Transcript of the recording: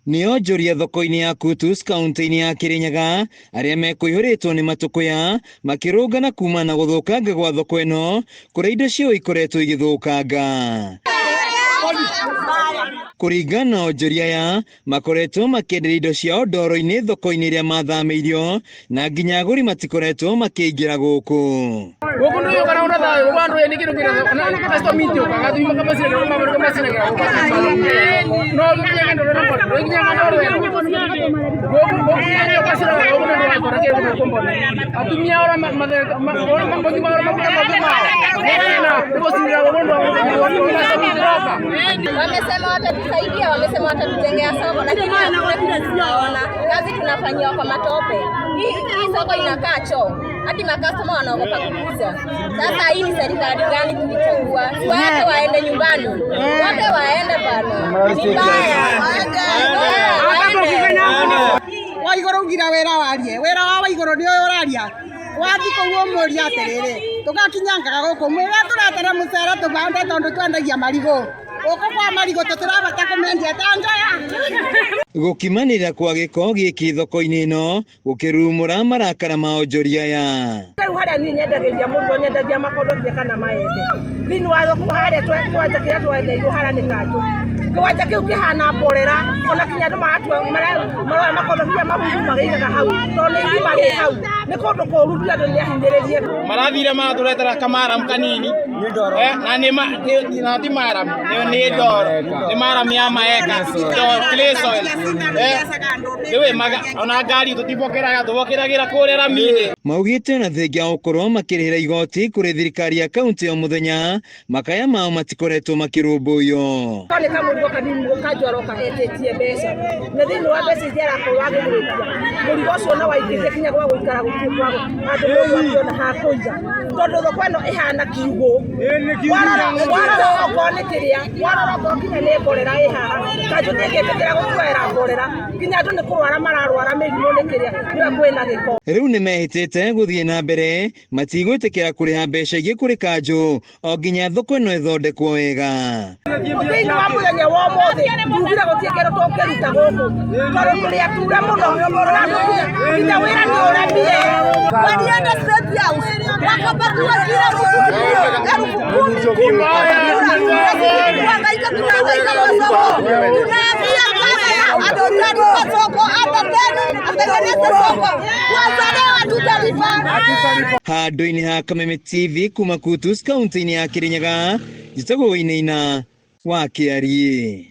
Nĩ onjoria thoko-inĩ ya Kutus kaunti-inĩ ya Kirinyaga arĩa mekũihũrĩtwo nĩ matũkũya makĩrũngana kumana na gũthũkanga gwa thoko ĩno kũrĩa indo ciao ikoretwo igĩthũkanga. Kũringana na onjoria aya makoretwo makĩenderia indo ciao ndoro-inĩ thoko-inĩ ĩrĩa mathamĩirio na nginya agũri matikoretwo makĩingĩra gũkũ. Gũkũ nĩ ũkora ona thayũ gũkũ andũ nĩ kĩndũ kĩna ona customer itĩũkaga thimi makabacinagĩra makabacinagĩra no gĩkinyaga ndoro na ndoro gĩkinyaga ndoro ĩno gũkũ gũkũ nĩ ũkaciraga gũkũ nĩ ndũgakora kĩndũ gũkũ mbona atumia ora mathereka mathima ora makuta mathima mao nĩ gũcinĩra gũkũ ndoro Wamesema watatusaidia, wamesema watatujengea soko, lakini hakuna kitu tunaona. Kazi tunafanyiwa kwa matope. Hii soko inakaa choo, hadi makastoma wanaogopa kukuja. Sasa hii ni serikali gani tulichagua? Si wote waende nyumbani, wote waende bana, ni mbaya. Waende. Waiguru ugira wira warie wira wa Waiguru ni uyu uraria wathi kuu umurie atiriri tugakinyangaga guku mwira turetera mucere tubande tondu twendagia marigu guku kwa marigu tutirabata kumendia ta njoya. Gũkimanĩrĩra kwa gĩko gĩkĩ thoko-inĩ ĩno gũkĩrumũra marakara ma onjoria aya. Rĩu harĩa niĩ nyendagĩria mũrigo, nyendagia makondobia kana maembe thĩinĩ wa thoko harĩa kĩwanja kĩrĩa twendeirwo harĩa nĩ kanjũ. Kĩwanja kĩu kĩhana mborera, ona kinya andũ maratua maroya makondobia mahuhu magĩigaga hau tondũ nĩ irima rĩ hau. Nĩ kũndũ kũru, andũ nĩ ahinyĩrĩrie. Marathire maratũretera kamaram kanini na nĩ na ti maram, nĩ ndoro, nĩ maram ya maeka ndoro, clay soil. Rĩu ona ngari tũtibokeraga, tũbokeragĩra kũrĩa rami-inĩ. Maugĩte ona thengia wa gũkorwo makĩrĩhĩra igoti kũrĩ thirikari ya kaunti o mũthenya, makaya mao matikoretwo makĩrũmbũiyo. Nĩ kamũrigo kanini kanjũ aroka etĩtie mbeca, na thĩinĩ wa mbeca iria arakorwo agĩgwĩtia mũrigo ũcio na waingĩhia kinya gwa gũikara gũtirĩ kwa handũ mũndũ angĩona ha kũiga, tondũ thoko ĩno ĩhana kiugũ. Warora okorwo nĩ kĩrĩa, warora okorwo kinya nĩ mborera ĩ haha, kanjũ ndĩngĩtĩkĩra gũtuoera mborera, kinya andũ nĩ kũrwara mararwara mĩrimũ nĩ kĩrĩa nĩwe kwĩna gĩko. Rĩu nĩmehĩtĩte gũthiĩ na mbere matigwĩtĩkĩra kũrĩha mbeca ingĩ kũrĩ kanjũ o nginya thoko ĩno ĩthondekwo wega. Thĩinĩ wa mũthenya wa ũmũthĩ tugire gũtirĩ kĩndũ tũngĩruta gũkũ tondũ tũrĩ ature mũno, ona andũ nginya wĩra nĩ ũremire. Walienda State House wakapatiwa kila mtu 10,000 10,000 kwa kura. Tunahangaika, tunahangaika kwa soko, tunaambia gavana atutalipa soko, hata tena atengeneze soko, wazalewa tutalipa. Handũ-inĩ ha Kameme TV kuma Kutus kaunti-inĩ ya Kirinyaga, njĩtagwo Wainaina wa Kĩariĩ.